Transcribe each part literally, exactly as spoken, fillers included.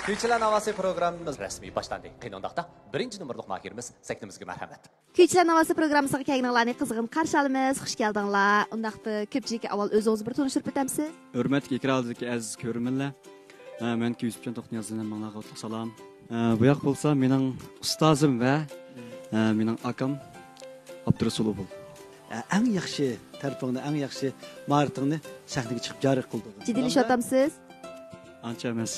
كۈيچىلەر ناۋاسى پروگراممىمىز رەسمىي باشلاندى. قېنى ئۇنداقتا، بىرىنچى نومۇرلۇق ماھىرىمىز سەھنىمىزگە مەرھەمەت. كۈيچىلەر ناۋاسى پروگراممىسىغا كەلگىنىڭلارنى قىزغىن قارشى ئالىمىز. خۇش كەلدىڭلار. ئۇنداقتا كۆپچىلىككە ئاۋۋال ئۆزىڭىزنى بىر تونۇشتۇرۇپ ئۆتەمسىز؟ ھۆرمەتلىك ئېكران ئالدىدىكى ئەزىز كۆرۈرمەنلەر. ھە، مەن يۈسۈپجان توختىنىياز، ھەممىڭلارغا ئوتلۇق سالام. ھە، بۇ ياق بولسا مېنىڭ ئۇستازىم ۋە، ھە، مېنىڭ ئاكام ئابدۇرۇسۇل ئوبۇل. ئەڭ ياخشى تەرىپىڭنى، ئەڭ ياخشى ماھارىتىڭنى سەھنىگە چىقىپ جارى قىلدۇق. جىددىيلىشىۋاتامسىز؟ ئانچە ئەمەس.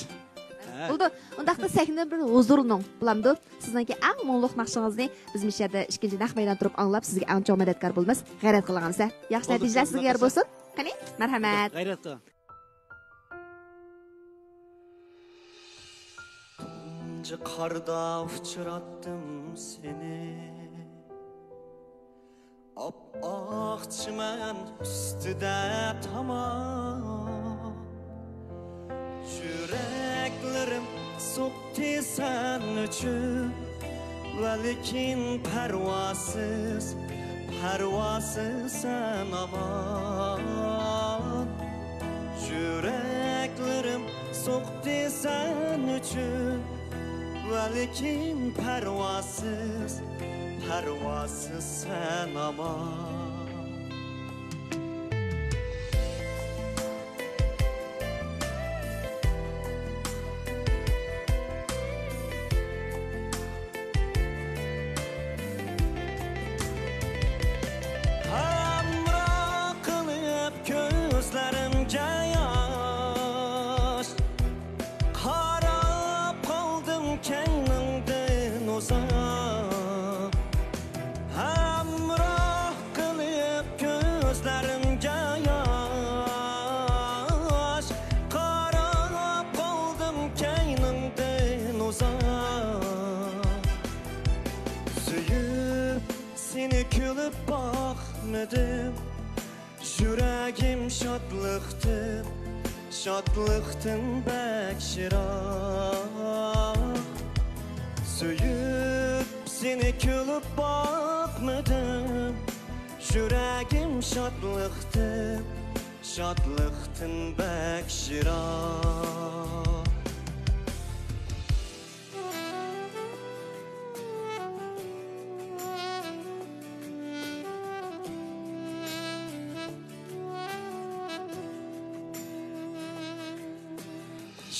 بولىدۇ. ئۇنداقتا سەھنىدىن بىر ھۇزۇرلىنىڭ، بولامدۇ؟ سىزنىڭكى ئەڭ مۇڭلۇق ناخشىڭىزنى بىز مۇشۇ يەردە ئىككىنچى نەق مەيداندا تۇرۇپ ئاڭلاپ، سىزگە ئەڭ چوڭ مەدەتكار بولىمىز. غەيرەت قىلىڭ ئەمىسە. ياخشى نەتىجىلەر سىزگە يار بولسۇن. قېنى، مەرھەمەت. غەيرەت قىلىڭ. تۇنجى قاردا ئۇچراتتىم سېنى. ئاپئاق چىمەن ئۈستىدە تاماق. يۈرەكلىرىم سوقتى سەن ئۈچۈن، ۋەلىكىن پەرۋاسىز، پەرۋاسىز سەن ئامان. يۈرەكلىرىم سوقتى سەن ئۈچۈن، ۋەلىكىن پەرۋاسىز، پەرۋاسىز سەن ھامان. ھەمراھ قىلىپ كۆزلىرىمگە ياش، قاراپ قالدىم كەينىڭدىن ئۇزاق. ھەمراھ قىلىپ كۆزلىرىمگە ياش، قاراپ قالدىم كەينىڭدىن ئۇزاق. سۆيۈپ سېنى كۈلۈپ باقمىدىم، يۈرەگىم شادلىقتىن، شادلىقتىن بەك يىراق. سۆيۈپ سېنى كۈلۈپ باقمىدىم، يۈرەگىم شادلىقتىن، شادلىقتىن بەك يىراق.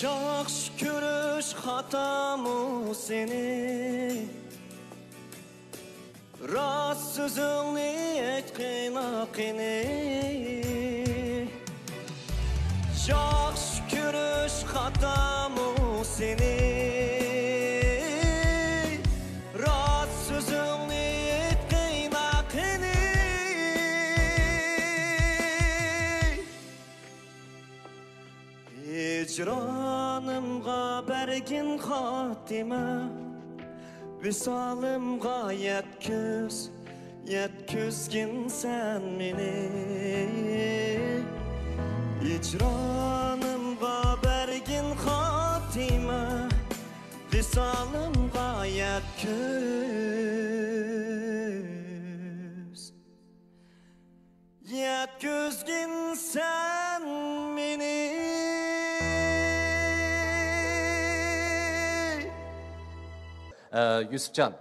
ياخشى كۆرۈش خاتامۇ سېنى؟ راست سۆزۈڭنى ئېيتقىنا قېنى. ياخشى كۆرۈش خاتامۇ سېنى؟ راست سۆزۈڭنى ئېيتقىنا قېنى. ھىجرانىمغا بەرگىن خاتىمە، ۋىسالىمغا يەتكۈز، يەتكۈزگىن سەن مېنى. ھىجرانىمغا بەرگىن خاتىمە، ۋىسالىمغا يەتكۈز. يەتكۈزگىن سەن مېنى. ئە، يۈسۈپجان،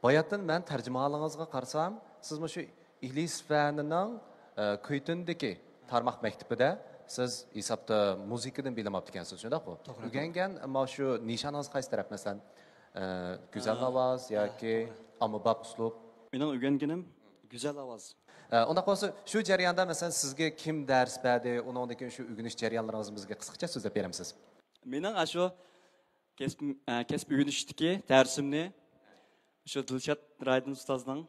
باياتىن مەن تەرجىمىھالىڭىزغا قارىسام، سىز مۇشۇ ئىلىس فەنىنىڭ، ئە، كۈيتۈندىكى تارماق مەكتىپىدە سىز ھېسابتا مۇزىكىدىن بىلىم ئاپتىكەنسىز، شۇنداققۇ؟ توغرا، توغرا. ئۆگەنگەن، ئەمما شۇ نىشانىڭىز قايسى تەرەپ، مەسىلەن، ئە، گۈزەل ئە، ئاۋاز ئە، ياكى توغرا. ئاممىباب ئۇسلۇب؟ مېنىڭ ئۆگەنگىنىم گۈزەل ئاۋاز. ئە، ئۇنداق بولسا، شۇ جەرياندا، مەسىلەن، سىزگە كىم دەرس بەردى؟ ئۇنىڭدىن كېيىن شۇ ئۆگىنىش جەريانلىرىڭىزنى بىزگە قىسقىچە سۆزلەپ بېرەمسىز؟ مېنىڭ ئاشۇ كەسىپ، ئە، كەسىپ ئۆگىنىشتىكى دەرسىمنى شۇ دىلشات رايدىن ئۇستازنىڭ،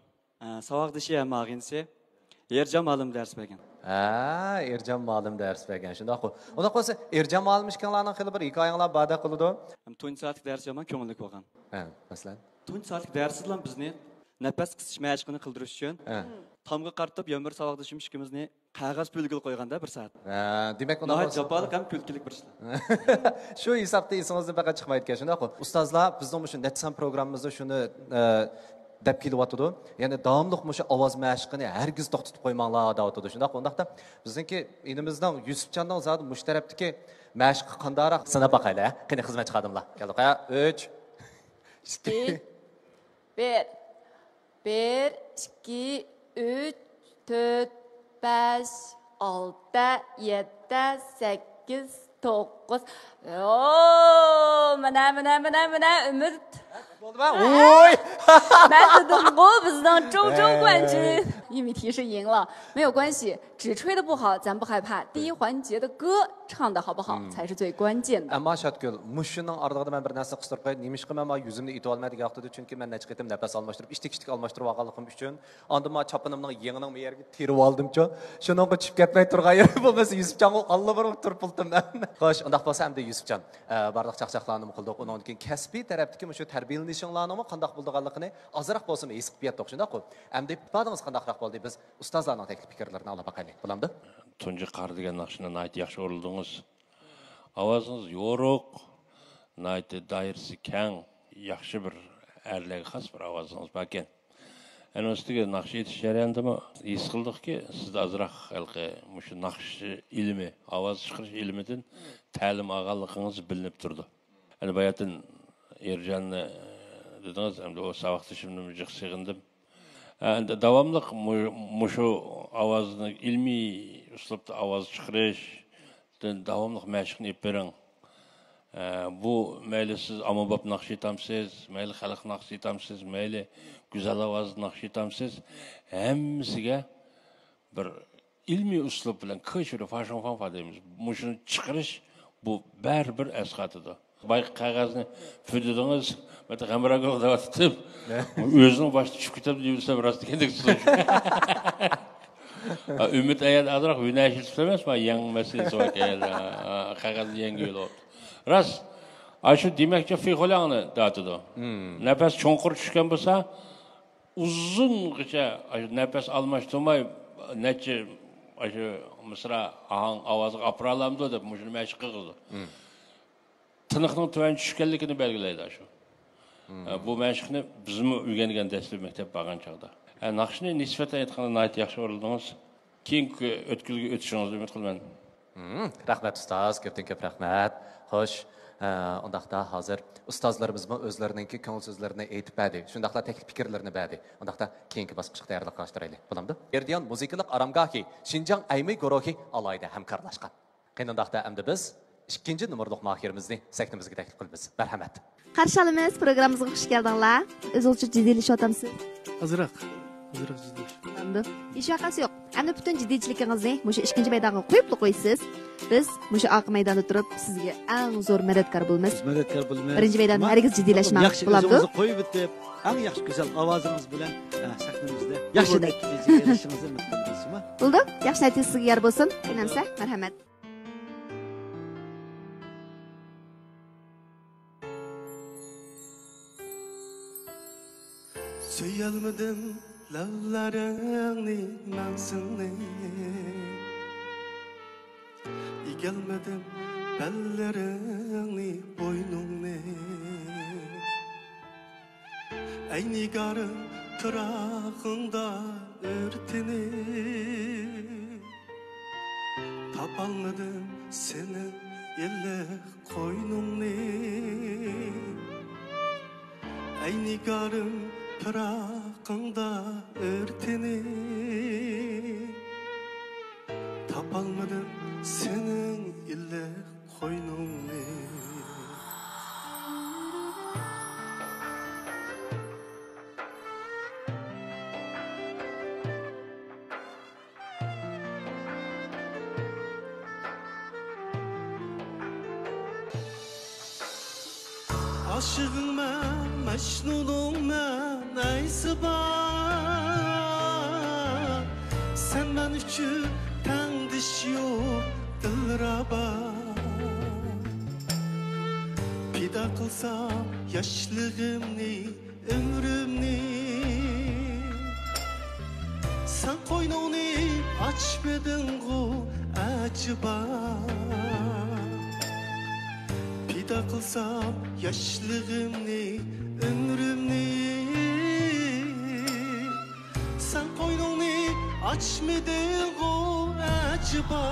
ئە، ساۋاقدىشى ھەم ئاغىنىسى ئېرجان مۇئەللىم دەرس بەرگەن. ھە، ئېرجان مۇئەللىم دەرس بەرگەن، شۇنداققۇ؟ ئۇنداق بولسا، ئېرجان مۇئەللىم ئىككىڭلارنىڭ خېلى بىر ھېكايەڭلار باردەك قىلىدۇ. ھەم تۇنجى سائەتلىك دەرس يامان كۆڭۈللۈك بولغان. ھە، مەسىلەن؟ تۇنجى سائەتلىك دەرسىدىلا بىزنى نەپەس قىسىش مەشقىنى قىلدۇرۇش ئۈچۈن ھە. تامغا قارىتىپ يەنە بىر ساۋاقدىشىم ئىككىمىزنى قەغەز پۈۋلىگىلى قويغاندا بىر سائەت. ھە، دېمەك، ئۇنداق ناھايىتى بولسا جاپالىق ھەم كۈلكىلىك بىر ئىشلار. شۇ ھېسابتا ئېسىڭىزدىن پەقەت چىقمايدىكەن، شۇنداققۇ؟ ئۇستازلار، بىزنىڭ مۇشۇ نەچچە سان پروگراممىمىزدا شۇنى، ئە، دەپ كېلىۋاتىدۇ. يەنى داۋاملىق مۇشۇ ئاۋاز مەشىقىنى ھەرگىز توختىتىپ قويماڭلار دەۋاتىدۇ. شۇنداق، ئۇنداقتا بىزنىڭكى ئىنىمىزنىڭ يۈسۈپجاننىڭ زادى مۇشۇ تەرەپتىكى مەشىقى قانداقراق سىناپ باقايلى. قېنى خىزمەتچى خادىملار. كەلدۇق ھە. ئۈچ، ئىككى. بىر. بىر، ئىككى، ئۈچ، تۆت، بەش، ئالتە، يەتتە، سەككىز، توققۇز. ئو، مانا، مانا، مانا، مانا، ئۈمىد. بولدىما؟ ۋوي! مەن دېدىمغۇ، بىزنىڭ 周周冠军. 玉米提示赢了，没有关系，纸吹得不好，咱不害怕。第一环节的歌唱得好不好才是最关键的。 ئەمما شاتگۈل، مۇشۇنىڭ ئارىلىقىدا مەن بىر نەرسىنى قىستۇرۇپ قوياي. نېمىشقا مەن مانا يۈزۈمنى ئېتىۋالماي دېگەن ۋاقتىدا، چۈنكى مەن نەچچە قېتىم نەپەس ئالماشتۇرۇپ، ئىشتىك-ئىشتىك ئالماشتۇرۇپ ئالغانلىقىم ئۈچۈن، ئاندىن مانا چاپىنىمنىڭ يېڭىنىڭ مۇ يەرگە تېرىۋالدىمچۇ. شۇنىڭغا چۈشۈپ كەتمەي تۇرغان يېرى بولمىسا، يۈسۈپجانغا ئاللىبۇرۇن تۇرۇپ بولدۇم مەن. خوش، ئۇنداق بولسا ئەمدى يۈسۈپجان، ئە، بارلىق چاقچاقلارنىمۇ قىلدۇق. ئۇنىڭدىن كېيىن كەسپىي تەرەپتىكى مۇشۇ تەربىيەلىنىشىڭلارنىڭمۇ قانداق بولىدىغانلىقىنى ئازراق بولسىمۇ ھېس قىلىپ يەتتۇق، شۇنداققۇ؟ ئەمدى ئىپادىڭىز قانداقراق بولدى؟ بىز ئۇستازلارنىڭ تەكلىپ پىكىرلىرىنى ئاڭلاپ باقايلى، بولامدۇ؟ تۇنجى قار دېگەن ناخشىنى ناھايىتى ياخشى ئورۇندىڭىز. ئاۋازىڭىز يورۇق، ناھايىتى دائىرىسى كەڭ، ياخشى بىر ئەرلەرگە خاس بىر ئاۋازىڭىز باركەن. ئەنە ئۈستىگە ناخشا ئېيتىش جەريانىدىمۇ ھېس قىلدۇقكى، سىزدە ئازراق ھېلىقى مۇشۇ ناخشا ئىلمى، ئاۋاز چىقىرىش ئىلمىدىن تەلىم ئالغانلىقىڭىز بىلىنىپ تۇرىدۇ. ئەنە باياتىن ئېرجاننى دېدىڭىز، ئەمدى ئۇ ساۋاقدىشىمنىمۇ جىق سېغىندىم. ئەمدى داۋاملىق مۇ-، مۇشۇ ئاۋازنى، ئىلمىي ئۇسلۇبتا ئاۋاز چىقىرىشتىن داۋاملىق مەشىقنى ئېلىپ بېرىڭ. ئە، بۇ مەيلى سىز ئاممىباب ناخشا ئېيتامسىز، مەيلى خەلق ناخشىسى ئېيتامسىز، مەيلى گۈزەل ئاۋازدا ناخشا ئېيتامسىز، ھەممىسىگە بىر ئىلمىي ئۇسلۇب بىلەن كېچۈرۈ فاشۇڭفاڭفا دەيمىز. مۇشۇنى چىقىرىش، بۇ بەرىبىر ئەسقاتىدۇ. بايىقى قەغەزنى پۈدىدىڭىز، مەن غەمراگۈل دەۋاتىتىپ، ئۆزىنىڭ باشىدا چۈشۈپ كېتەمدۇ دېسەم، راست ئىكەندەك تۇتۇش. ئۈمىد ئەيەن ئازراق ھۈنەرچىلىك ئەمەس، ما يەڭ مەسىلىسى بار ئىكەن. قەغەزنى يەڭگە يولۇپ. راست، ئاشۇ دېمەكچى فىخولياڭنى دەۋاتىدۇ. نەپەس چوڭقۇر چۈشكەن بولسا، ئۇزۇنغىچە ئاشۇ نەپەس ئالماشتۇرماي، نەچچە ئاشۇ مىسرا ئاھاڭ ئاۋازغا ئاپىرالامدۇ دەپ مۇشۇنى مەشىق قىلغۇزىدۇ. تىنىقنىڭ تۆۋەن چۈشكەنلىكىنى بەلگىلەيدۇ ئاشۇ. ئە، بۇ مەشىقنى بىزمۇ ئۆگەنگەن دەسلەپ مەكتەپ بارغان چاغدا. ئە، ناخشىنى نىسبەتەن ئېيتقاندا ناھايىتى ياخشى ئورۇندىڭىز. كېيىنكى ئۆتكىلىگە ئۆتۈشىڭىزنى ئۈمىد قىلىمەن. مم، رەھمەت ئۇستاز، كۆپتىن كۆپ رەھمەت. خوش، ئە، ئۇنداقتا ھازىر ئۇستازلىرىمىزمۇ ئۆزلىرىنىڭكى كۆڭۈل سۆزلىرىنى ئېيتىپ بەردى، شۇنداقلا تەكلىپ پىكىرلىرىنى بەردى. ئۇنداقتا كېيىنكى باسقۇچقا تەييارلىق قىلىشتۇرايلى، بولامدۇ؟ مېرىدىيان مۇزىكىلىق ئارامگاھى، شىنجاڭ ئەيمى گۇرۇھى ئالاھىدە ھەمكارلاشقان. قېنى ئۇنداقتا ئەمدى بىز ئىككىنچى نومۇرلۇق ماھىرىمىزنى سەھنىمىزگە تەكلىپ قىلىمىز. مەرھەمەت. قارشى ئالىمىز، پروگراممىمىزغا خۇش كەلدىڭلار. ئۆزىڭىزچە جىددىيلىشىۋاتامسىز؟ ئازراق، ئازراق جىددىي. بولامدۇ؟ ھېچ ۋەقەسى يوق. ئەمدى پۈتۈن جىددىيچىلىكىڭىزنى مۇشۇ ئىككىنچى مەيدانغا قويۇپلا قويىسىز. بىز مۇشۇ ئارقا مەيداندا تۇرۇپ سىزگە ئەڭ زور مەدەتكار بولىمىز. بىز مەدەتكار بولىمىز. بىرىنچى مەيدان، ھەرگىز جىددىيلەشمەڭ. ياخشى، بولامدۇ؟ ئۆزىڭىزنى قويۇۋېتىپ، ئەڭ ياخشى گۈزەل ئاۋازىڭىز بىلەن، ئە، سەھنىمىزدە ياخشى بولدى. نەتىجىگە ئېرىشىشىڭىزنى ئۈمىد قىلىمىز، شۇما؟ بولدى. ياخشى نەتىجە سىزگە يار بولسۇن. قېنى ئەمسە، مەرھەمەت. سۆيەلمىدىم لەۋلىرىڭنى مەن سېنى، ئېگەلمىدىم بەللىرىڭنى، بوينۇڭنى. ئەي نىگارىم، پىراقىڭدا ئۆرتىنىپ، تاپالمىدىم سېنىڭ ئىللىق قوينۇڭنى. ئەي نىگارىم، پىراقىڭدا ئۆرتىنىپ، تاپالمىدىم سېنىڭ ئىللىق قوينۇڭنى. ئاشىقىڭ مەن، مەجنۇنۇڭ مەن، ئەيسى بار. سەن مەن ئۈچۈن تەڭدىشى يوق دىلرەبا. پىدا قىلسام ياشلىقىمنى، ئۆمرۈمنى، سەن قوينۇڭنى ئاچمىدىڭغۇ ئەجەبا؟ پىدا قىلسام ياشلىقىمنى، ئۆمرۈمنى، ئاچمىدىغۇ ئەجەبا؟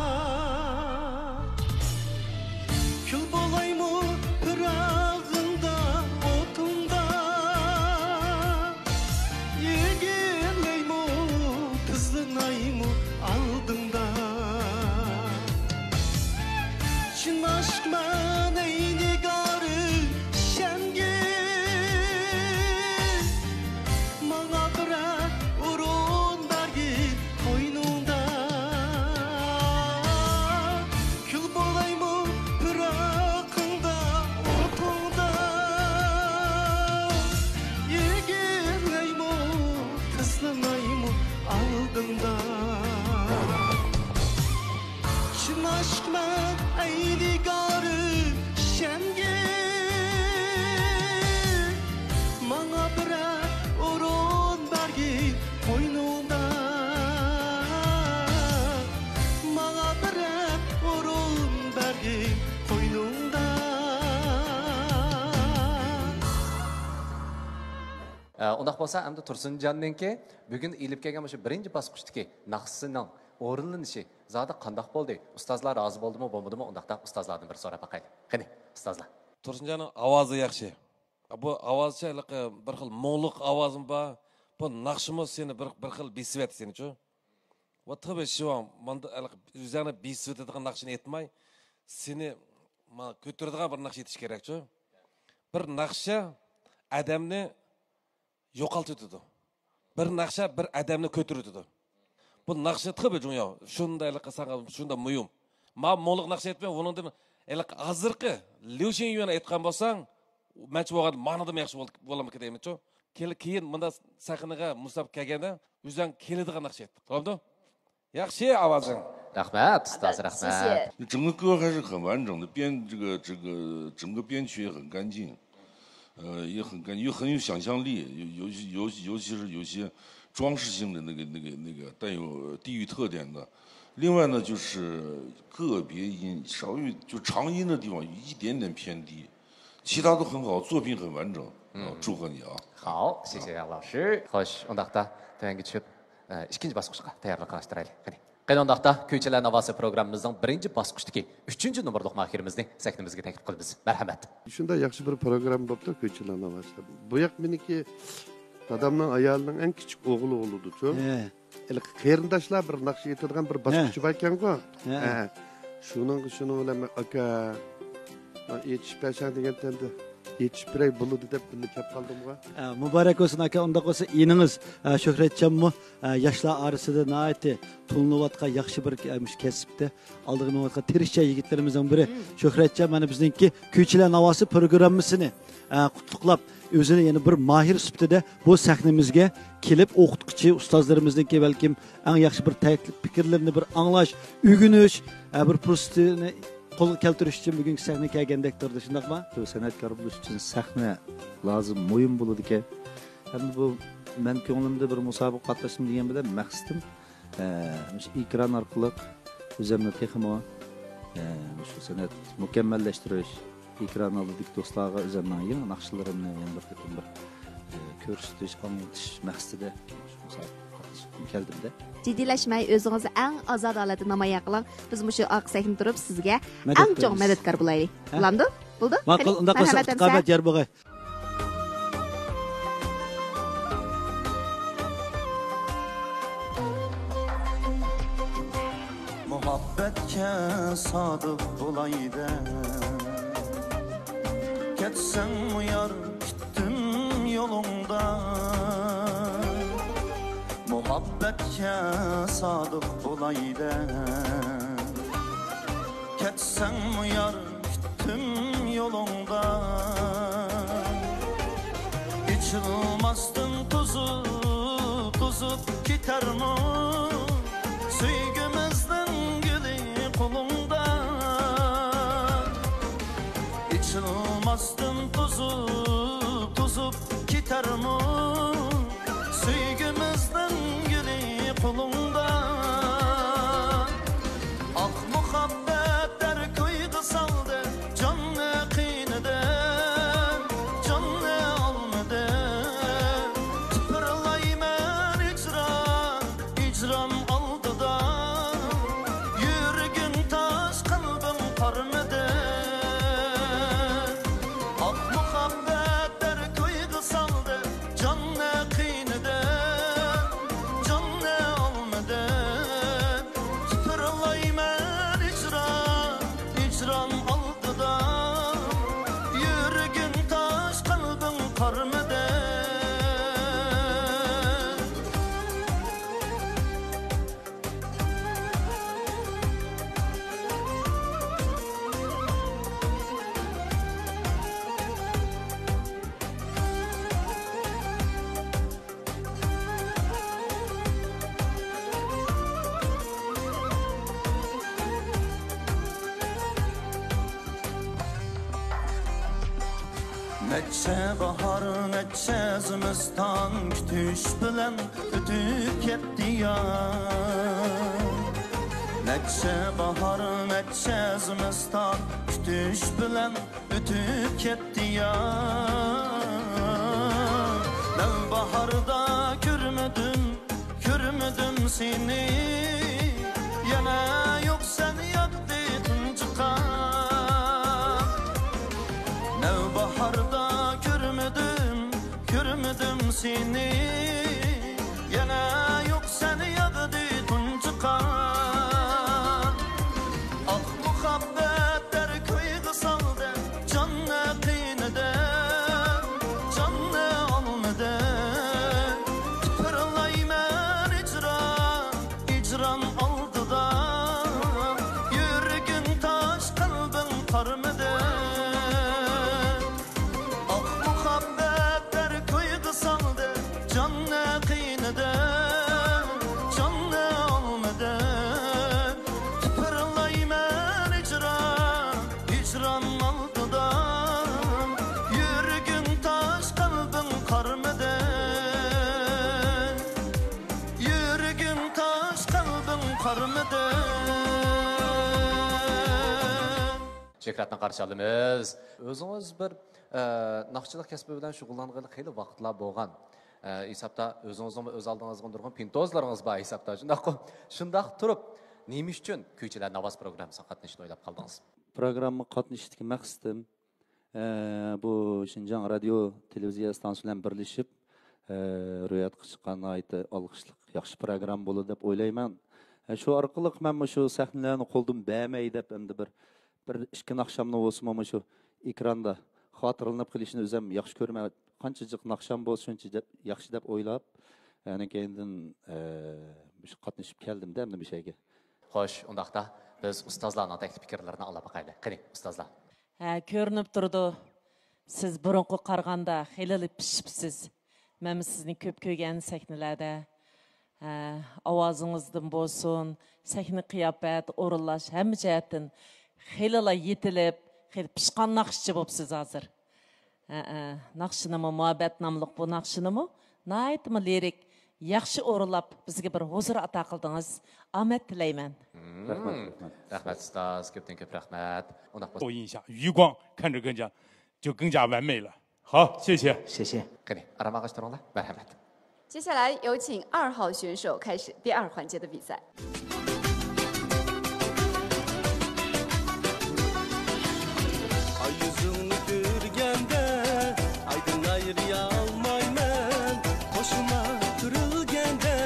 كۈل بولايمۇ پىراغىڭدا، ئوتۇڭدا؟ ئېگىلەيمۇ، تىزلىنايمۇ ئالدىڭدا؟ چىن ئاشىقمەن ئەي نىگارى شەمگە، ماڭا بىرەر ئورۇن بەرگىن قوينۇڭدا. كۈل بولايمۇ پىراقىڭدا، ئوتۇڭدا؟ ئېگىلەيمۇ، تىزلىنايمۇ ئالدىڭدا؟ چىن ئاشىقمەن ئەي نىگارى شەمگە، ماڭا بىرەر ئورۇن بەرگىن قوينۇڭدا. ماڭا بىرەر ئورۇن بەرگىن قوينۇڭدا. ئە، ئۇنداق بولسا، ئەمدى تۇرسۇنجاننىڭكى بۈگۈن ئېلىپ كەلگەن مۇشۇ بىرىنچى باسقۇچتىكى ناخشىسىنىڭ ئورۇنلىنىشى زادى قانداق بولدى؟ ئۇستازلار رازى بولدىمۇ، بولمىدىمۇ؟ ئۇنداقتا ئۇستازلاردىن بىر سوراپ باقايلى. قېنى، ئۇستازلار. تۇرسۇنجاننىڭ ئاۋازى ياخشى. بۇ ئاۋازچە ھېلىقى بىر خىل مۇڭلۇق ئاۋازمۇ بار. بۇ ناخشىمۇ سېنى بىر، بىر خىل بېسىۋەتتى سېنىچۇ. ۋە تېخى شۇ ماندا ھېلىقى ئۆزۈڭنى بېسىۋېتىدىغان ناخشىنى ئېيتماي، سېنى ما-، كۆتۈرىدىغان بىر ناخشا ئېيتىش كېرەكچۇ. بىر ناخشا ئادەمنى يوقالتىۋېتىدۇ. بىر ناخشا بىر ئادەمنى كۆتۈرۈۋېتىدۇ. بۇ ناخشا تېخى بىر جۇڭياۋ. شۇنداق ھېلىقى ساڭا شۇنداق مۇھىم. ما مۇڭلۇق ناخشا ئېيتماي، ئۇنىڭدىن ھېلىقى ھازىرقى ليۇ شىنيۈەن ئېيتقان بولساڭ، مەنچە بولغان مانىدىمۇ ياخشى بول-، بولامىكىن دەيمەنچۇ. كېل-، كېيىن مۇنداق سەھنىگە مۇسابىقە كەلگەندە، ئۆزۈڭ كېلىدىغان ناخشا ئېيت. بولامدۇ؟ ياخشى ئاۋازىڭ. رەھمەت، ئۇستاز، رەھمەت. 谢谢。整个歌还是很完整的，编这个这个整个编曲也很干净，呃，也很干，又很有想象力，尤尤其尤尤其是有些装饰性的那个那个那个带有地域特点的。另外呢，就是个别音稍微就长音的地方有一点点偏低，其他都很好，作品很完整。啊，祝贺你啊！好，谢谢杨老师。خوش، ئۇنداقتا تۆۋەنگە چۈشۈپ، ئىككىنچى باسقۇچقا تەييارلىق قىلىشتۇرايلى. قېنى. قېنى ئۇنداقتا، كۆچىلەر ناۋاسى پروگراممىمىزنىڭ بىرىنچى باسقۇچتىكى ئۈچىنچى نومۇرلۇق ماھىرىمىزنى سەھنىمىزگە تەكلىپ قىلىمىز. مەرھەمەت. شۇنداق ياخشى بىر پروگرامما بوپتۇ، كۆچىلەر ناۋاسى. بۇ ياق مېنىڭكى دادامنىڭ ئايالىنىڭ ئەڭ كىچىك ئوغلى بولىدۇچۇ. ھە. ھېلىقى قېرىنداشلار بىر ناخشا ئېيتىدىغان بىر باسقۇچى بار ئىكەنغۇ. ھە. ھە. شۇنىڭغا شۇنىڭ بىلەن مەن ئاكا، مانا ئېيتىشىپ بەرسەڭ دېگەنتەمدە، ئېيتىشىپ بېرەي بولىدۇ دەپ بىللە كەپ قالدىمغۇ. ئە، مۇبارەك بولسۇن ئاكا، ئۇنداق بولسا ئىنىڭىز، ئە، شۆھرەتجانمۇ، ئە، ياشلار ئارىسىدا ناھايىتى تونۇلۇۋاتقان ياخشى بىر، ئە، مۇشۇ كەسىپتە ئالدىغا مېڭىۋاتقان تىرىشچان يىگىتلىرىمىزنىڭ بىرى. شۆھرەتجان مانا بىزنىڭكى كۆچىلەر ناۋاسى پروگراممىسىنى، ئە، قۇتلۇقلاپ، ئۆزىنى يەنە بىر ماھىر سۈپىتىدە بۇ سەھنىمىزگە كېلىپ، ئوقۇتقۇچى ئۇستازلىرىمىزنىڭكى بەلكىم ئەڭ ياخشى بىر تەكلىپ پىكىرلىرىنى بىر ئاڭلاش، ئۆگىنىش، ئە، بىر پۇرسىتىنى قولغا كەلتۈرۈش ئۈچۈن بۈگۈنكى سەھنىگە كەلگەندەك تۇرىدۇ، شۇنداقمۇ؟ بىر سەنئەتكار بولۇش ئۈچۈن سەھنە لازىم، مۇھىم بولىدىكەن. ھەم بۇ مەن كۆڭلۈمدە بىر مۇسابىقە قاتناشتىم دېگەن بىلەن مەقسىتىم، ئە، مۇشۇ ئېكران ئارقىلىق ئۆزۈمنى تېخىمۇ، ئە، مۇشۇ سەنئەت مۇكەممەللەشتۈرۈش، ئېكران ئالدىدىكى دوستلارغا ئۆزۈمنىڭ يېڭى ناخشىلىرىمنى يەنە بىر قېتىم بىر، ئە، كۆرسىتىش، ئاڭلىتىش مەقسىتىدە شۇ مۇسابىقىگە قاتنىشىپ كەلدىم-دە. جىددىيلەشمەي، ئۆزىڭىز ئەڭ ئازادە ھالەتتە نامايان قىلىڭ. بىز مۇشۇ ئارقا سەھنىدە تۇرۇپ سىزگە ئەڭ چوڭ مەدەتكار بولايلى. بولامدۇ؟ بولدى؟ ماقۇل، ئۇنداق بولسا ئۇتۇق ئامەت يار بوغاي. مۇھەببەتكە سادىق بولاي دەپ كەتسەڭمۇ يار، كۈتتۈم يولۇڭدا. مۇھەببەتكە سادىق بولاي دەپ كەتسەڭمۇ يار، كۈتتۈم يولۇڭدا. ئېچىلماستىن توزۇپ، توزۇپ كېتەرمۇ سۆيگۈمىزنىڭ گۈلى قولۇڭدا؟ ئېچىلماستىن توزۇپ، توزۇپ كېتەرمۇ سۆيگۈمىزنىڭ گۈلى قولۇڭدا؟ ئاق مۇھەببەتلەر كويغا سالدى جاننى قىينىدى، جاننى ئالمىدى. تىپىرلايمەن ھىجران، ھىجران نەچچە باھار، نەچچە زىمىستان كۈتۈش بىلەن ئۆتۈپ كەتتى يا. نەچچە باھار، نەچچە زىمىستان كۈتۈش بىلەن ئۆتۈپ كەتتى يا. نەۋباھاردا كۆرمىدىم، كۆرمىدىم سېنى، يەنە يوق سەن ياقتى تۇنجى قان. نەۋباھاردا كۆرمىدىم، كۆرمىدىم سېنى، يەنە يوق سەن ياغدى تۇنجى قان. ئاق مۇھەببەتلەر كويغا سالدى جاننى قىينىدى، جاننى ئالمىدى. تىپىرلايمەن ھىجران، ھىجران ئالدىدا، يۈرىكىڭ تاش، قەلبىڭ قارمىدى. ئاق مۇھەببەتلەر كويغا سالدى جاننى قىينىدى، جاننى ئالمىدى. تىپىرلايمەن ھىجران، ھىجران ئالدىدا، يۈرىكىڭ تاش، قەلبىڭ قارمىدى. يۈرىكىڭ تاش، قەلبىڭ قارمىدى. شۆھرەتنى قارشى ئالىمىز. ئۆزىڭىز بىر، ئە، ناخشىچىلىق كەسپى بىلەن شۇغۇللانغىلى خېلى ۋاقىتلار بولغان. ئە، ھېسابتا ئۆزىڭىزنىڭمۇ ئۆز ئالدىڭىزغا نۇرغۇن پىنتوزلىرىڭىز بار ھېسابتا، شۇنداققۇ؟ شۇنداق تۇرۇپ، نېمە ئۈچۈن كۈيچىلەر ناۋاز پروگراممىسىغا قاتنىشىشنى ئويلاپ قالدىڭىز؟ پروگراممىغا قاتنىشىشتىكى مەقسىتىم، ئە، بۇ شىنجاڭ رادىيو تېلېۋىزىيە ئىستانسىسى بىلەن بىرلىشىپ، ئە، روياپقا چىققان ناھايىتى ئالقىشلىق ياخشى پروگرامما بولىدۇ دەپ ئويلايمەن. ئە، شۇ ئارقىلىق مەن مۇشۇ سەھنىلەرنى قولدىن بەرمەي دەپ، ئەمدى بىر، بىر ئىككى ناخشامنى بولسىمۇ مۇشۇ ئېكراندا خاتىرىلىنىپ قېلىشىنى ئۆزۈم ياخشى كۆرىمەن. قانچە جىق ناخشام بولسا شۇنچە دەپ، ياخشى دەپ ئويلاپ، ئەنە كەينىدىن، ئە، مۇشۇ قاتنىشىپ كەلدىم-دە ئەمدى مۇشۇ يەرگە. خوش، ئۇنداقتا بىز ئۇستازلارنىڭ تەكلىپ پىكىرلىرىنى ئاڭلاپ باقايلى. قېنى، ئۇستازلار. ھە، كۆرۈنۈپ تۇرىدۇ. سىز بۇرۇنقىغا قارىغاندا خېلىلا پىشىپسىز. مەنمۇ سىزنى كۆپ كۆرگەن سەھنىلەردە. ھە، ئاۋازىڭىزدىن بولسۇن، سەھنە قىياپەت، ئورۇنلاش، ھەممە جەھەتتىن خېلىلا يېتىلىپ، خېلى پىشقان ناخشىچى بوپسىز ھازىر. ھەئە، ناخشىنىمۇ، مۇھەببەت ناملىق بۇ ناخشىنىمۇ ناھايىتىمۇ لىرىك، ياخشى ئورۇنلاپ، بىزگە بىر ھۇزۇر ئاتا قىلدىڭىز. ئامەت تىلەيمەن. مم. رەھمەت، رەھمەت. رەھمەت، ئۇستاز. كۆپتىن كۆپ رەھمەت. ئۇنداق بولسا. 播音一下，余光看着更加，就更加完美了。好，谢谢。谢谢。 قېنى، ئارام ئالغاچ تۇرۇڭلار. مەرھەمەت. 接下来有请二号选手开始第二环节的比赛。 ئاي يۈزۈڭنى كۆرگەندە، ئايدىن ئايرىيالمايمەن. قوشۇما تۈرۈلگەندە،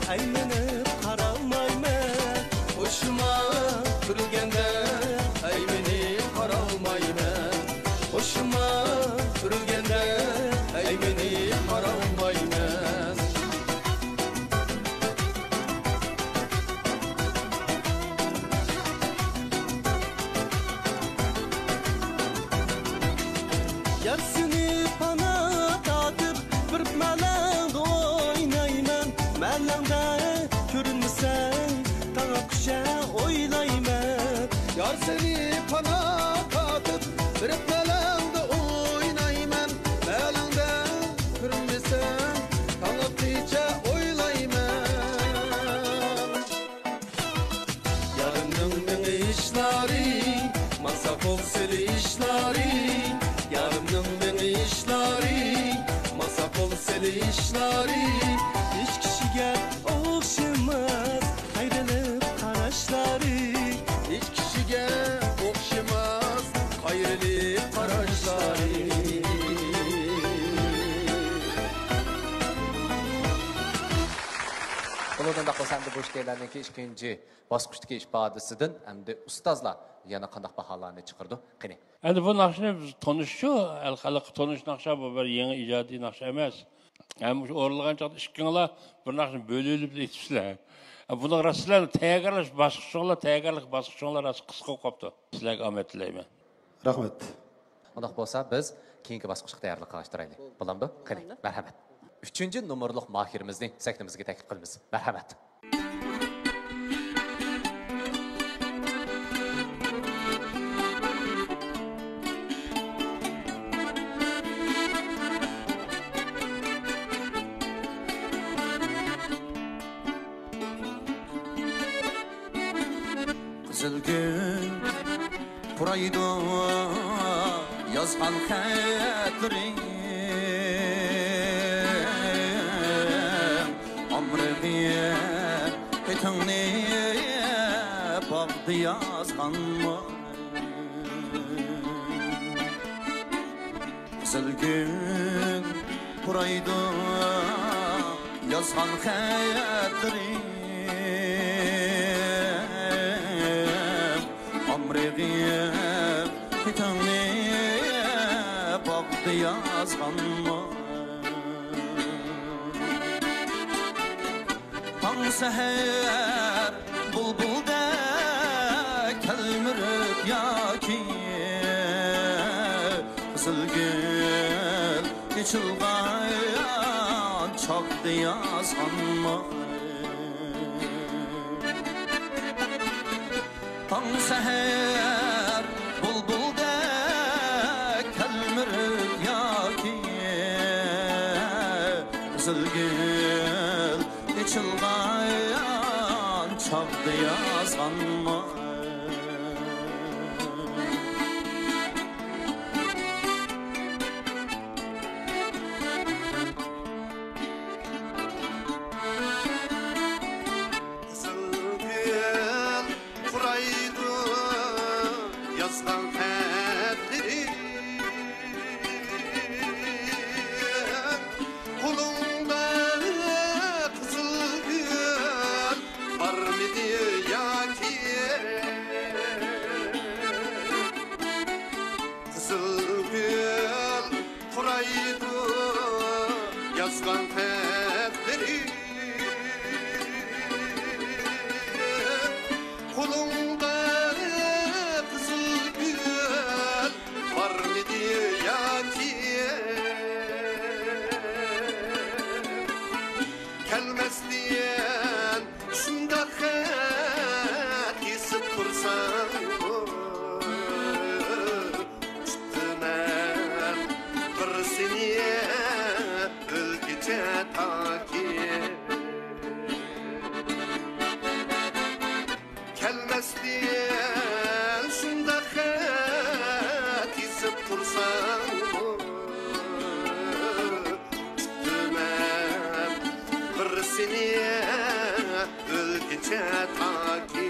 ئەيمىنىپ قارالمايمەن. قوشۇما تۈرۈلگەندە، ئەيمىنىپ قارالمايمەن. قوشۇما تۈرۈلگەندە، ئەيمىنىپ قارالمايمەن. يار سېنى پانا تارتىپ، بېرىپ مەلەڭدە ئوينايمەن. مەلەڭدە كۆرۈنمىسەڭ، تاڭ ئاتقۇچە ئويلايمەن. يار سېنى پانا تارتىپ، بېرىپ مەلەڭدە ئوينايمەن. مەلەڭدە كۆرۈنمىسەڭ، تاڭ ئاتقىچە ئويلايمەن. يارىمنىڭ مېڭىشلارى، ماڭسا قول سېلىشلارى. يارىمنىڭ مېڭىشلارى، ماڭسا قول سېلىشلارى. ھېچ كىشىگە ئوخشىماس ئايرىلىپ قاراشلارى. ھېچ كىشىگە ئوخشىماس ئايرىلىپ قاراشلارى. بولىدۇ، ئۇنداق بولسا ئەمدى بۇ ئىككىيلەننىڭكى ئىككىنچى باسقۇچتىكى ئىپادىسىدىن ئەمدى ئۇستازلار يەنە قانداق باھالارنى چىقىرىدۇ؟ قېنى. ئەمدى بۇ ناخشىنى بىز تونۇشچۇ، ھېلىقى تونۇش ناخشا، بۇ بىر يېڭى ئىجادىي ناخشا ئەمەس. ھەم شۇ ئورۇنلىغان چاغدا ئىككىڭلار بىر ناخشىنى بۆلۈۋېلىپ ئېيتىپسىلەر. بۇنىڭ راست سىلەرنىڭ تەييارلاش باسقۇچۇڭلار، تەييارلىق باسقۇچۇڭلار راست قىسقا بولۇپ قاپتۇ. سىلەرگە ئامەت تىلەيمەن. رەھمەت. ئۇنداق بولسا بىز كېيىنكى باسقۇچقا تەييارلىق قىلىشتۇرايلى. بولامدۇ؟ قېنى، بولامدۇ. مەرھەمەت. ئۈچىنچى نومۇرلۇق ماھىرىمىزنى سەھنىمىزگە تەكلىپ قىلىمىز. مەرھەمەت. قىزىل گۈل پۇرايدۇ يازغان خەتلىرىڭ، ئامرىغىپ خېتىڭنى باغدا يازغانمۇ؟ قىزىل گۈل پۇرايدۇ يازغان خەتلىرىم، ئامرىغىپ خېتىڭنى باغدا يازغانمۇ؟ تاڭ سەھەر بۇلبۇلدەك تەلمۈرۈپ ياكى قىزىل گۈل ئېچىلغان چاغدا يازغانمۇ؟ تاڭ سەھەر بۇلبۇلدەك تەلمۈرۈپ ياكى قىزىل گۈل ئېچىلغان چاغدا يازغانمۇ؟ قىزىل گۈل پۇرايدۇ يازغان خەتلىرىم، قولۇڭدا قىزىل گۈل بارمىدى ياكى؟ قىزىل گۈل پۇرايدۇ يازغان خەتلىرىم، قولۇڭدا قىزىل گۈل بارمىدى ياكى؟ كەلمەستىن شۇنداق خەت يېزىپ تۇرساڭ، كۈتىمەن بىر سېنى ئۆلگۈچە تاكى. كەلمەستىن شۇنداق خەت يېزىپ تۇرساڭ، كۈتىمەن بىر سېنى ئۆلگۈچە تاكى.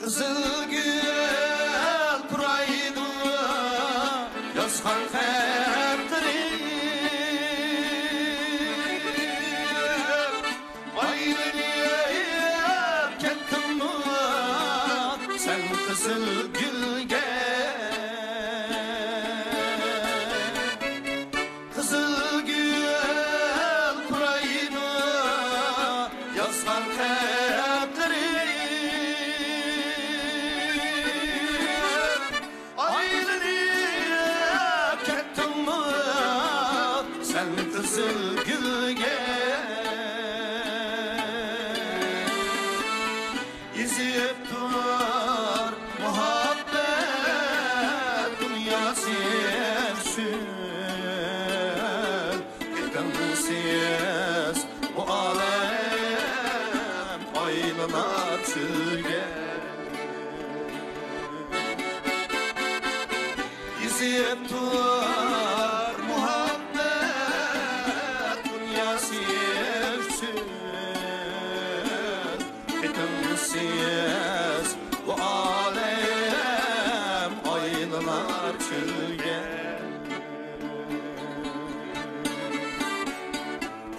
قىزىل گۈل پۇرايدۇ يازغان خەتلىرىم، ئايلىنىپ كەتتىڭمۇ سەن قىزىل گۈلگە؟ قىزىل گۈل پۇرايدۇ يازغان خەتلىرىم، ئايلىنىپ كەتتىڭمۇ سەن قىزىل گۈلگە؟ ئېزىپ تۇر مۇھەببەت دۇنياسى ئۈچۈن، خېتىڭسىز بۇ ئالەم ئايلىنار چۆلگە. ئېزىپ تۇر مۇھەببەت دۇنياسى ئۈچۈن، خېتىڭسىز بۇ ئالەم ئايلىنار چۆلگە.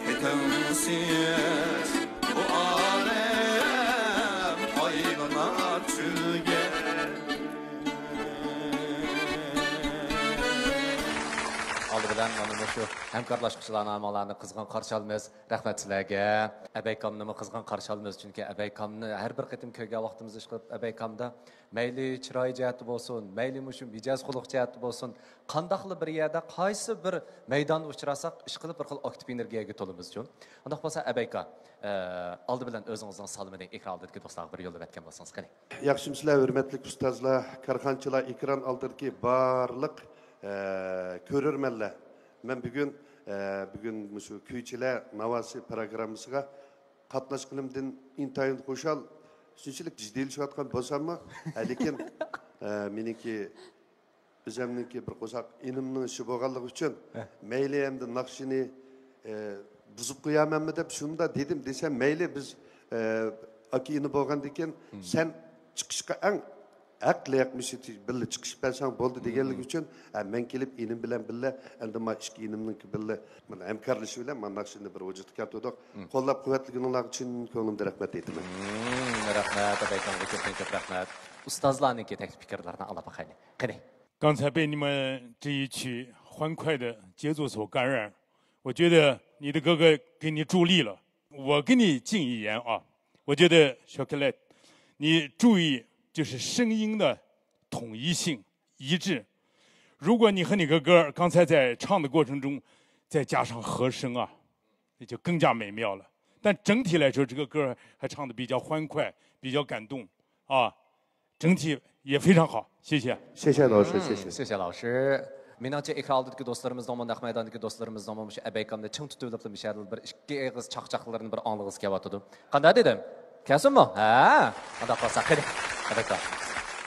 خېتىڭسىز بۇ ئالەم ئايلىنار چۆلگە. بىلەن مانا مۇشۇ ھەمكارلاشقۇچىلارنى، ھەممىڭلارنى قىزغىن قارشى ئالىمىز. رەھمەت سىلەرگە. ئەبەيكامنىمۇ قىزغىن قارشى ئالىمىز، چۈنكى ئەبەيكامنى ھەر بىر قېتىم كۆرگەن ۋاقتىمىزدا، ئىشقىلىپ ئەبەيكامدا مەيلى چىراي جەھەتتە بولسۇن، مەيلى مۇشۇ مىجەز خۇلق جەھەتتە بولسۇن، قانداقلا بىر يەردە، قايسى بىر مەيداندا ئۇچراساق، ئىشقىلىپ بىر خىل ئاكتىپ ئېنېرگىيەگە تولىمىزچۇ. ئۇنداق بولسا، ئەبەيكا، ئە، ئالدى بىلەن ئۆزىڭىزنىڭ سالىمىنى ئېكران ئالدىدىكى دوستلارغا بىر يوللاپ ئۆتكەن بولسىڭىز، قېنى. ياخشىمۇسىلەر، ھۆرمەتلىك ئۇستازلار، كارخانىچىلار، ئېكران ئالدىدىكى بارلىق، ئە، كۆرۈرمەنلەر. مەن بۈگۈن، ئە، بۈگۈن مۇشۇ كۈيچىلەر ناۋاسى پىروگراممىسىغا قاتناشقىنىمدىن ئىنتايىن خۇشال. شۇنچىلىك جىددىيلىشىۋاتقان بولساممۇ، ھە، لېكىن، ئە، مېنىڭكى ئۆزۈمنىڭكى بىر قورساق ئىنىمنىڭ ئىشى بولغانلىقى ئۈچۈن، ھە، مەيلى ئەمدى ناخشىنى، ئە، بۇزۇپ قويامەنمۇ دەپ شۇنداق دېدىم دېسەم، مەيلى، بىز، ئە، ئاكا ئىنى بولغاندىن كېيىن، مم، سەن چىقىشقا ئەڭ ھەقلىق، مۇشۇ بىللە چىقىشىپ بەرسەڭ بولدى دېگەنلىكى، مم، ئۈچۈن، ھە، مەن كېلىپ ئىنىم بىلەن بىللە ئەمدى ما ئىككى ئىنىمنىڭكى بىللە مانا ھەمكارلىشىشى بىلەن مانا ناخشىنى بىر ۋۇجۇدقا كەلتۈردۇق. مم. قوللاپ قۇۋۋەتلىگىنىڭلارغا چىن كۆڭلۈمدىن رەھمەت ئېيتىمەن. مم، رەھمەت، ئەبەيكامغا كۆپتىن كۆپ رەھمەت. ئۇستازلارنىڭكى تەكلىپ پىكىرلىرىنى ئاڭلاپ باقايلى. قېنى. 刚才被你们这一曲欢快的节奏所感染，我觉得你的哥哥给你助力了。我给你进一言啊，我觉得 Chocolate，你注意就是声音的统一性、一致。如果你和你哥哥刚才在唱的过程中再加上和声啊，那就更加美妙了。但整体来说，这个歌还唱得比较欢快，比较感动啊，整体也非常好。谢谢。谢谢老师，谢谢。 谢谢老师。 مېنىڭچە، ئېكران ئالدىدىكى دوستلىرىمىزنىڭمۇ، نەق مەيداندىكى دوستلىرىمىزنىڭمۇ مۇشۇ ئەبەيكامنى چىڭ تۇتۇۋېلىپلا، مۇشۇ يەردىلا بىر ئىككى ئېغىز چاقچاقلىرىنى بىر ئاڭلىغۇسى كېلىۋاتىدۇ. قانداق دېدىم؟ كەلسۇنمۇ؟ ھە. ئانداق بولسا، قېنى، ئەبەيكام.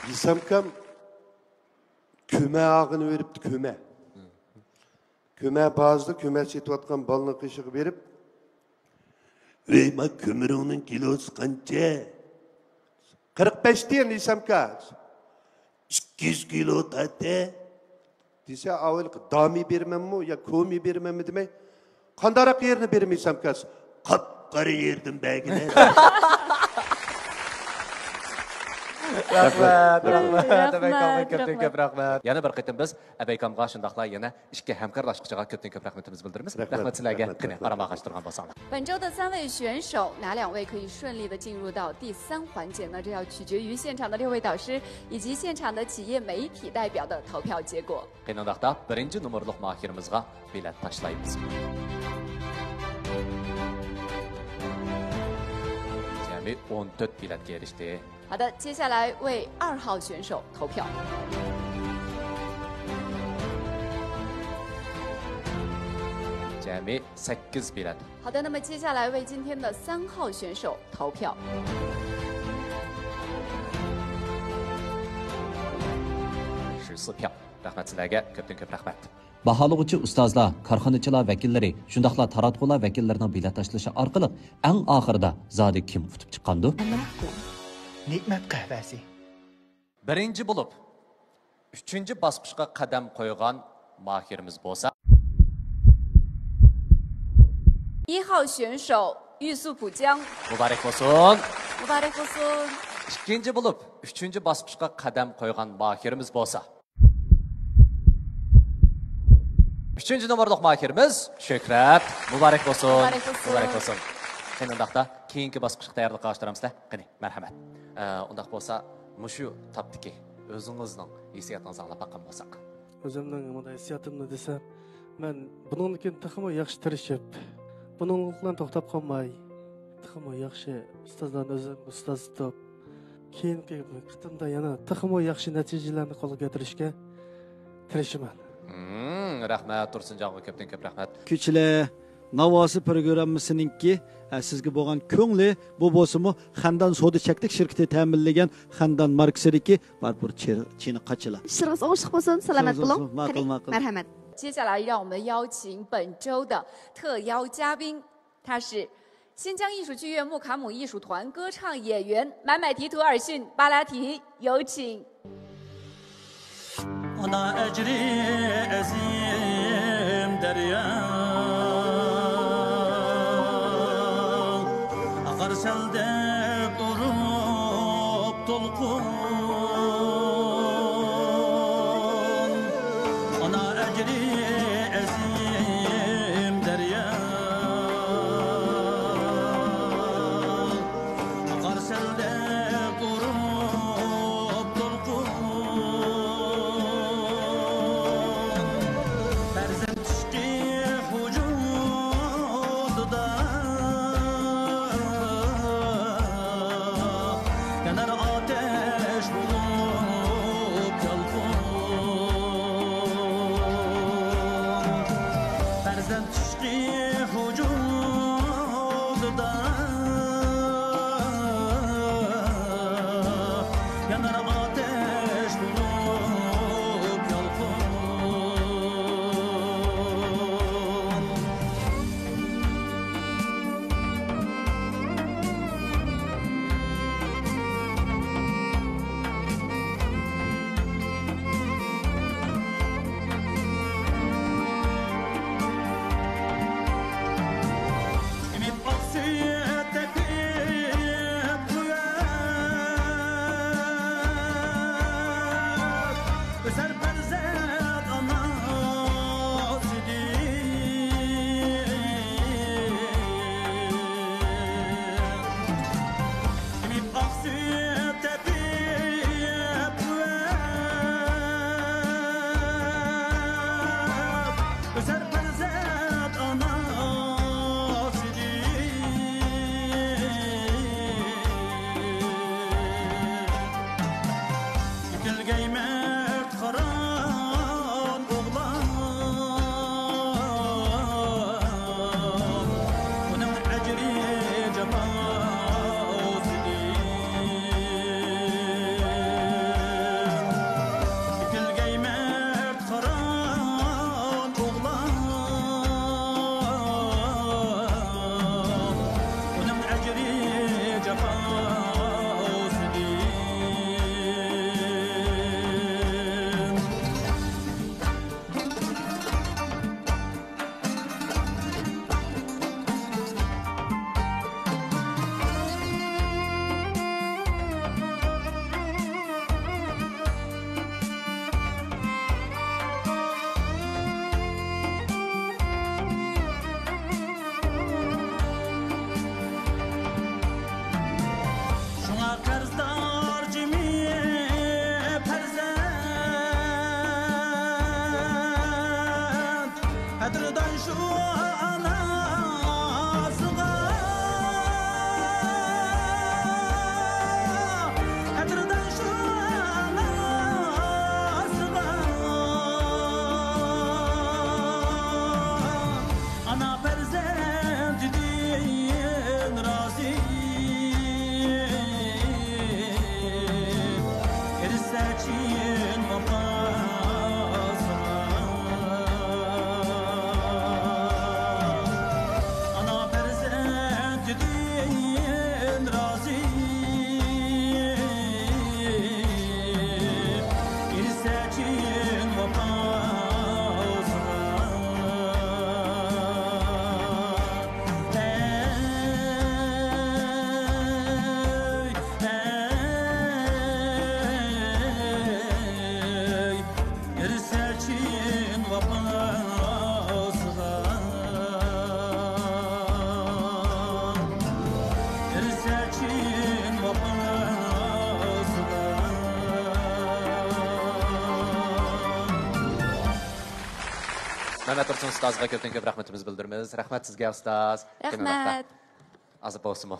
ھېسامكام كۆمە ئاغىنى بېرىپتۇ، كۆمە. كۆمە بازىدا كۆمە سېتىۋاتقان بالىنىڭ قېشىغا بېرىپ، «ۋەي، ما كۆمۈرۈڭنىڭ كىلوسى قانچە؟» «قىرىق بەش تىيىن، ھېسامكا.» «ئىككى يۈز كىلو تارتە.» دېسە، ئاۋۋال دامى بېرىمەنمۇ يا كومى بېرىمەنمۇ دېمەي، «قانداقراق يېرىنى بېرىمەن، ھېسامكا؟» «قاپقارا يېرىدىن بەرگىلە.» رەھمەت، رەھمەت، رەھمەت، ئەبەيكامغا كۆپتىن كۆپ رەھمەت. يەنە بىر قېتىم بىز ئەبەيكامغا، شۇنداقلا يەنە ئىككى ھەمكارلاشقۇچىغا كۆپتىن كۆپ رەھمىتىمىزنى بىلدۈرىمىز. رەھمەت، رەھمەت سىلەرگە. رەھمەت، قېنى، رەھمەت. ئارام ئالغاچ تۇرغان بولساڭلار. 本周的三位选手，哪两位可以顺利地进入到第三环节呢？这要取决于现场的六位导师以及现场的企业媒体代表的投票结果。 قېنى ئۇنداقتا، بىرىنچى نومۇرلۇق ماھىرىمىزغا بېلەت تاشلايمىز. جەمئىي ئون تۆت بېلەتكە ئېرىشتى. 好的，接下来为二号选手投票。 جەمئىي سەككىز بېلەت. 好的，那么接下来为今天的三号选手投票。 شۇ سىپياق. رەھمەت سىلەرگە، كۆپتىن كۆپ رەھمەت. باھالىغۇچى ئۇستازلار، كارخانىچىلار ۋەكىللىرى، شۇنداقلا تاراتقۇلار ۋەكىللىرىنىڭ بېلەت تاشلىشى ئارقىلىق ئەڭ ئاخىرىدا زادى كىم ئۇتۇپ چىققاندۇ؟ ئەمرەھ بۇ. نېمەت قەھۋەسى. بىرىنچى بولۇپ ئۈچىنچى باسقۇچقا قەدەم قويغان ماھىرىمىز بولسا، 一号选手玉树浦江。 مۇبارەك بولسۇن. مۇبارەك بولسۇن. ئىككىنچى بولۇپ ئۈچىنچى باسقۇچقا قەدەم قويغان ماھىرىمىز بولسا، ئۈچىنچى نومۇرلۇق ماھىرىمىز شۆھرەت. مۇبارەك بولسۇن. مۇبارەك بولسۇن. مۇبارەك بولسۇن. قېنى ئۇنداقتا كېيىنكى باسقۇچقا تەييارلىق قىلىۋاتامسىلەر؟ قېنى، مەرھەمەت. ئە، ئۇنداق بولسا، مۇشۇ تاپتىكى ئۆزىڭىزنىڭ ھېسسىياتىڭىزنى ئاڭلاپ باققان بولساق. ئۆزۈمنىڭ مۇنداق ھېسسىياتىمنى دېسەم، مەن بۇنىڭدىن كېيىن تېخىمۇ ياخشى تىرىشىپ، بۇنىڭلىق بىلەن توختاپ قالماي، تېخىمۇ ياخشى ئۇستازلارنى ئۆزۈم ئۇستاز تۇتۇپ، كېيىنكى قېتىمدا يەنە تېخىمۇ ياخشى نەتىجىلەرنى قولغا كەلتۈرۈشكە تىرىشىمەن. مم، رەھمەت، تۇرسۇنجانغا كۆپتىن كۆپ رەھمەت. كۈيچىلەر ناۋاسى پروگراممىسىنىڭكى، ئە، سىزگە بولغان كۆڭلى، بۇ بولسىمۇ خەندان سودا چەكلىك شىركىتى تەمىنلىگەن خەندان ماركىسىدىكى بارپۇر چېر-، چېنىقاچىلا. ئىشلىرىڭىز ئوڭۇشلۇق بولسۇن، سالامەت بولۇڭ. ماقۇل، قېنى، ماقۇل. مەرھەمەت. 接下来，让我们邀请本周的特邀嘉宾，他是新疆艺术剧院木卡姆艺术团歌唱演员买买提图尔逊·巴拉提，有请。 ئانا ئەجرى ئەزىم دەريا، ئاقار سەلدەپ ئۇرۇپ دولقۇن. ئانا ئەجرى ئەزىم يانار ئاتەش بولۇپ يالقۇن. ئېمىپ ئاقسۇ تېپىپ قۇۋۋەت، ئۆسەر پەرزەنت ئانا سۈتىدىن. ئېمىپ ئاقسۇ تېپىپ قۇۋۋەت، ئۆسەر پەرزەنت ئانا سۈتىدىن. تۆكۈلگەي مەرد قاران ئوغلان، ئۇنىڭ ئەجرى جاپا ئۆزىدىن. تۆكۈلگەي مەرد قاران ئوغلان، ئۇنىڭ ئەجرى جاپا ئۆزىدىن. شۇڭا قەرزدار جىمى پەرزەنت، قەدىردان شۇ ئاناسىغا، قەدىردان شۇ ئاناسىغا. ئانا پەرزەنتىدىن رازى، ئېرىشسە چىن ۋاپاسىغا. ئانا پەرزەنتىدىن رازى، ئېرىشسە چىن ۋاپاسىغا. مەمەت تۇرسۇن ئۇستازغا كۆپتىن كۆپ رەھمىتىمىزنى بىلدۈرىمىز. رەھمەت سىزگە، ئۇستاز. رەھمەت. ئاز بولسىمۇ،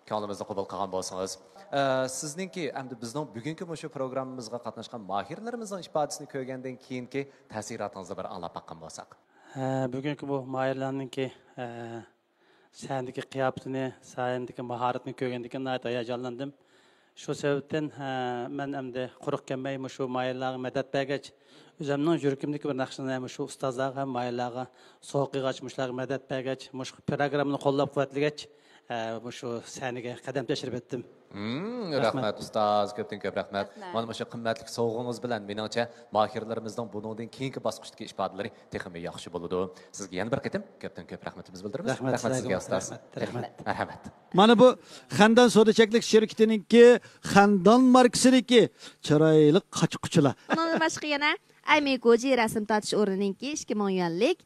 كۆڭلىمىزنى قوبۇل قىلغان بولسىڭىز. ئە، سىزنىڭكى ئەمدى بىزنىڭ بۈگۈنكى مۇشۇ پروگراممىمىزغا قاتناشقان ماھىرلىرىمىزنىڭ ئىپادىسىنى كۆرگەندىن كېيىنكى تەسىراتىڭىزنى بىر ئاڭلاپ باققان بولساق. ھە، بۈگۈنكى بۇ ماھىرلارنىڭكى، ئە، سەھنىدىكى قىياپىتىنى، سەھنىدىكى ماھارىتىنى كۆرگەندىن كېيىن ناھايىتى ھاياجانلاندىم. شۇ سەۋەبتىن، ھە، مەن ئەمدى قۇرۇق كەلمەي مۇشۇ ماھىرلارغا مەدەت بەرگەچ، ئۆزۈمنىڭ يۈرىكىمدىكى بىر ناخشىنى مۇشۇ ئۇستازلارغا ھەم ماھىرلارغا سوۋغا قىلغاچ، مۇشۇلارغا مەدەت بەرگەچ، مۇشۇ پروگراممىنى قوللاپ قۇۋۋەتلىگەچ، ئە، مۇشۇ سەھنىگە قەدەم تەشرىپ ئەتتىم. مم، رەھمەت. رەھمەت، ئۇستاز، كۆپتىن كۆپ رەھمەت. رەھمەت. مانا مۇشۇ قىممەتلىك سوۋغىڭىز بىلەن، مېنىڭچە، ماھىرلىرىمىزنىڭ بۇنىڭدىن كېيىنكى باسقۇچتىكى ئىپادىلىرى تېخىمۇ ياخشى بولىدۇ. سىزگە يەنە بىر قېتىم كۆپتىن كۆپ رەھمىتىمىزنى بىلدۈرىمىز. رەھمەت رەھمەت سىزگە، سىزگە، ئۇستاز. رەھمەت. رەھمەت. مانا بۇ خەندان سودا چەكلىك شىركىتىنىڭكى خەندان ماركىسىدىكى چىرايلىق قاچا-قۇچىلار. ئۇنىڭدىن باشقا يەنە ئەيمىكوجى رەسىم تارتىش ئورنىنىڭكى ئىككى مىڭ يۈەنلىك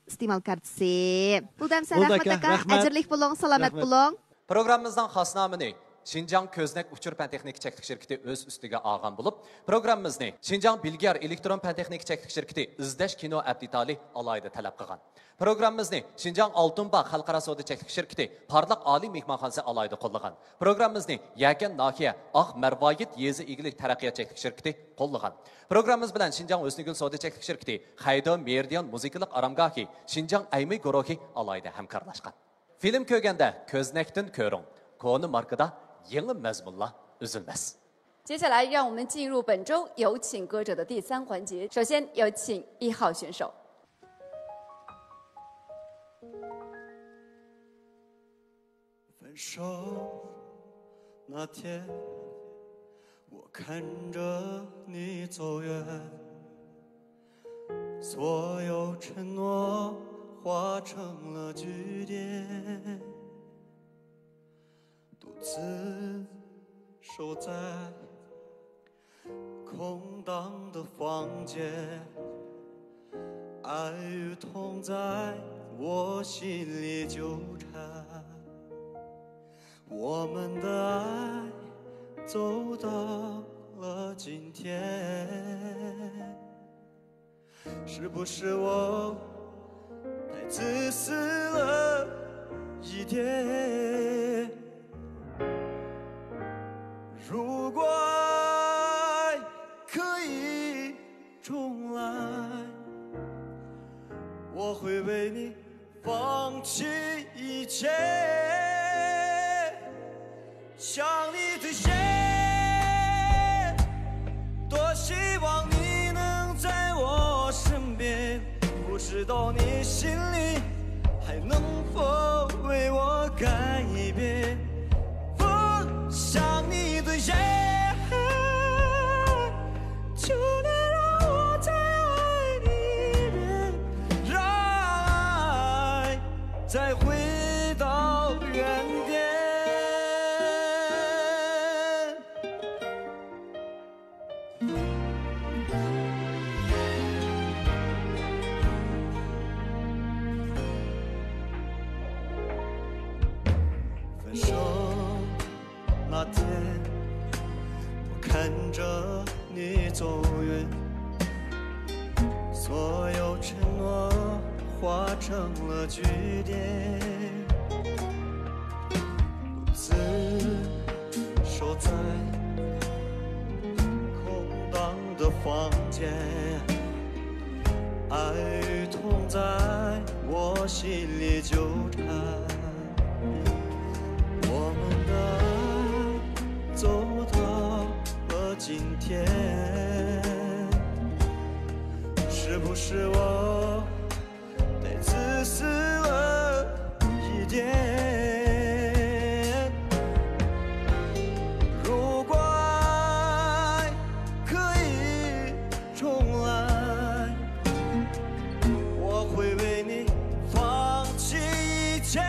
ئىستېمال كارتىسى. بۇلدەم سەن بولدى رەھمەت ئاكا، ئاكا. رەھمەت. ئەجىرلىك بولۇڭ، سالامەت رەھمەت. بولۇڭ. پروگراممىمىزنىڭ خاسنامىنى شىنجاڭ كۆزنەك ئۇچۇر پەن تېخنىكا چەكلىك شىركىتى ئۆز ئۈستىگە ئالغان بولۇپ، پروگراممىمىزنى شىنجاڭ بىلگېيار ئېلېكترون پەن تېخنىكا چەكلىك شىركىتى ئىزدەش كىنو ئەپ دېتالى ئالاھىدە تەلەپ قىلغان. پروگراممىمىزنى شىنجاڭ ئالتۇن باغ خەلقئارا سودا چەكلىك شىركىتى پارلاق ئالىي مېھمانخانىسى ئالاھىدە قوللىغان. پروگراممىمىزنى يەكەن ناھىيە ئاق مەرۋايىت يېزا ئىگىلىك تەرەققىيات چەكلىك شىركىتى قوللىغان. پروگراممىمىز بىلەن شىنجاڭ ھۆسنىگۈل سودا چەكلىك شىركىتى، خەيدو مېرىدىيان مۇزىكىلىق ئارامگاھى، شىنجاڭ ئەيمى گۇرۇھى ئالاھىدە ھەمكارلاشقان. فىلىم كۆرگەندە كۆزنەكتىن كۆرۈڭ، كونا ماركىدا يېڭى مەزمۇنلار ئۈزۈلمەس. 接下来，让我们进入本周有请歌者的第三环节。首先有请一号选手。分手那天，我看着你走远，所有承诺化成了句点，独自守在空荡的房间，爱与痛在我心里纠缠。我们的爱走到了今天，是不是我太自私了一点？如果爱可以重来，我会为你放弃一切。想你最深，多希望你能在我身边，不知道你心里还能否为我改变。我想你的夜，求你让我再爱你一遍，让爱再回到原点。分手那天，我看着你走远，所有承诺化成了句点，独自守在空荡的房间，爱与痛在我心里纠缠。我们的爱走到了今天，是不是我太自私了一点？如果爱可以重来，我会为你放弃一切。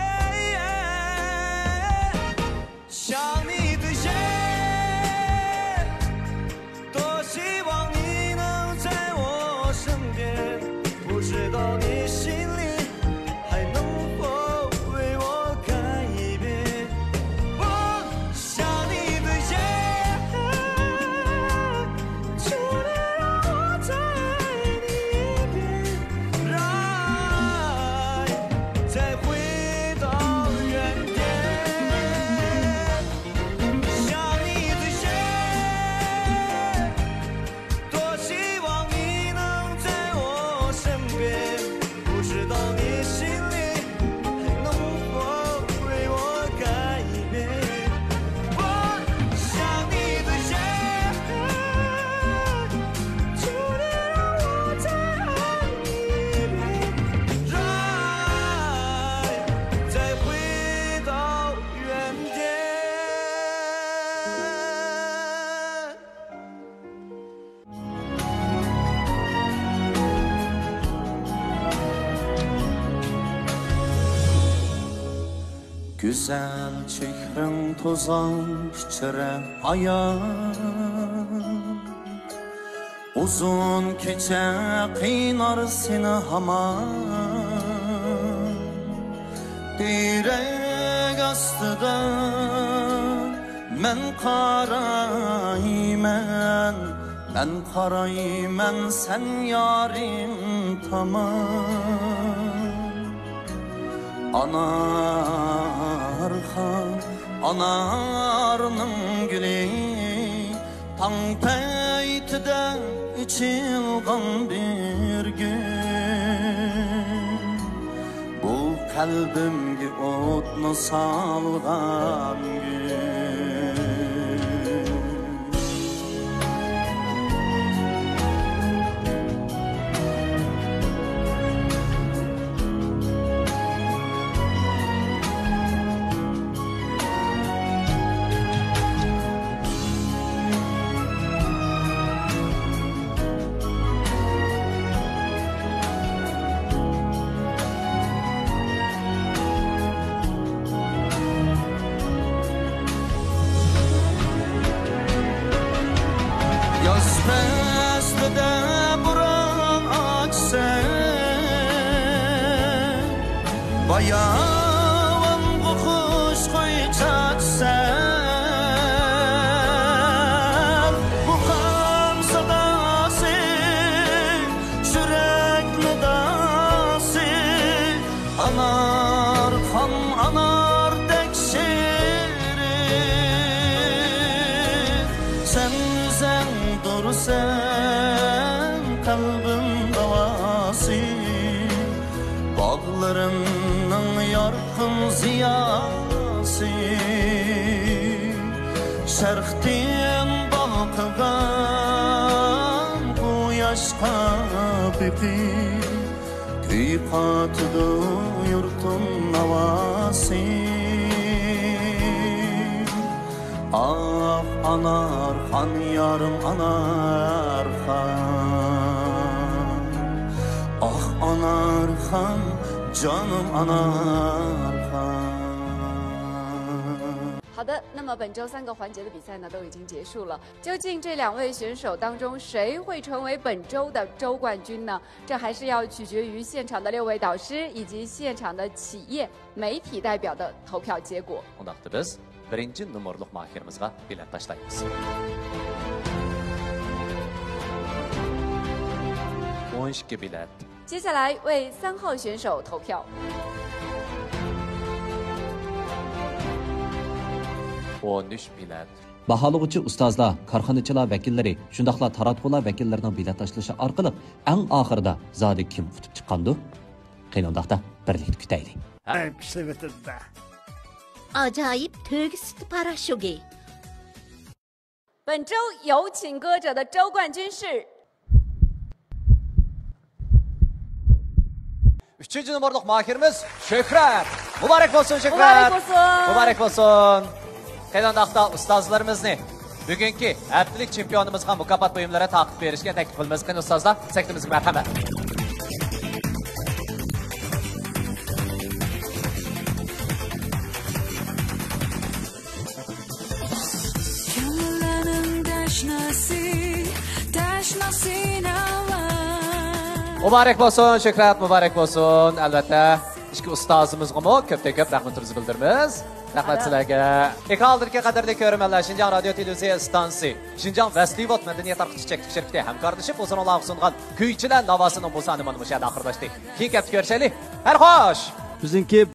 想你的夜，多希望你能在我身边，不知道你心里还能否为我改变。我想你的夜，求你让我再爱你一遍，让爱再回到原点。想你的夜，多希望你能在我身边，不知道你心里还能否为我改变。我想你的夜，求你让我再爱你一遍，让爱再回到原点。 گۈزەل چېھرىڭ توزان ئىچرە ئايان، ئۇزۇن كېچە قىينار سېنى ھامان. تىرەك ئاستىدا مەن قارايمەن، مەن قارايمەن سەن يارىم تامان. ئانارخان، ئانارنىڭ گۈلى، تاڭ پەيتىدە ئېچىلغان بىر گۈل، بۇ قەلبىمگە ئوتنى سالغان گۈل. باياۋانغا خۇشخۇي چاچىسەن، مۇقام ساداسى، يۈرەك نىداسى، ئانارخان ئاناردەك شېرىن، سەن ئۆزەڭدۇرسەن قەلبىم داۋاسى، باغلىرىمنىڭ يارقىن زىياسى، شەرقتىن بالقىغان قۇياشقا بېقىپ، كۈي قاتىدۇ يۇرتۇم ناۋاسى. ئاھ، ئانارخان يارىم، ئانارخان. ئاھ، ئانارخان جانىم، ئانارخان. 好的，那么本周三个环节的比赛呢都已经结束了，究竟这两位选手当中谁会成为本周的周冠军呢？这还是要取决于现场的六位导师以及现场的企业、媒体代表的投票结果。 ئۇنداقتا بىز بىرىنچى نومۇرلۇق ماھىرىمىزغا بېلەت تاشلايمىز. ئون ئىككى بېلەت. 接下来为三号选手投票。 ئون ئۈچ بېلەت. باھالىغۇچى ئۇستازلار، كارخانىچىلار ۋەكىللىرى، شۇنداقلا تاراتقۇلار ۋەكىللىرىنىڭ بېلەت تاشلىشى ئارقىلىق ئەڭ ئاخىرىدا زادى كىم ئۇتۇپ چىققاندۇ؟ قېنى ئۇنداقتا بىرلىكتە كۈتەيلى. ئەي، ئىشلىۋېتىدۇ. ئاجايىپ تۆگە سۈتى پاراشوكى. 本周有请歌者的周冠军是 ئۈچىنچى نومۇرلۇق ماھىرىمىز شۆھرەت. مۇبارەك بولسۇن شۆھرەت. مۇبارەك بولسۇن. مۇبارەك بولسۇن. قېنى ئۇنداقتا ئۇستازلىرىمىزنى بۈگۈنكى ھەپتىلىك چېمپىيونىمىزغا مۇكاپات بۇيۇملىرى تارقىتىپ بېرىشكە تەكلىپ قىلىمىز. قېنى ئۇستازلار، سەھنىمىزگە مەرھەمەت. كۆڭۈللەرنىڭ تەشناسى، تەشناسى ناۋا. مۇبارەك بولسۇن شۆھرەت، مۇبارەك بولسۇن. ئەلۋەتتە، ئىككى ئۇستازىمىزغىمۇ كۆپتىن كۆپ رەھمىتىمىزنى بىلدۈرىمىز. رەھمەت سىلەرگە. ئېكران ئالدىدىكى قەدىرلىك كۆرۈرمەنلەر، شىنجاڭ رادىيو تېلېۋىزىيە ئىستانسىسى، شىنجاڭ ۋەسلىۋوت مەدەنىيەت تارقىتىش چەكلىك شىركىتى ھەمكارلىشىپ ھۇزۇرۇڭلارغا سۇنغان كۈيچىلەر ناۋاسىنىڭ بۇ سانى مانا مۇشۇ يەردە ئاخىرلاشتى. كېيىنكى ھەپتە كۆرۈشەيلى. خەير خوش! بىزنىڭكى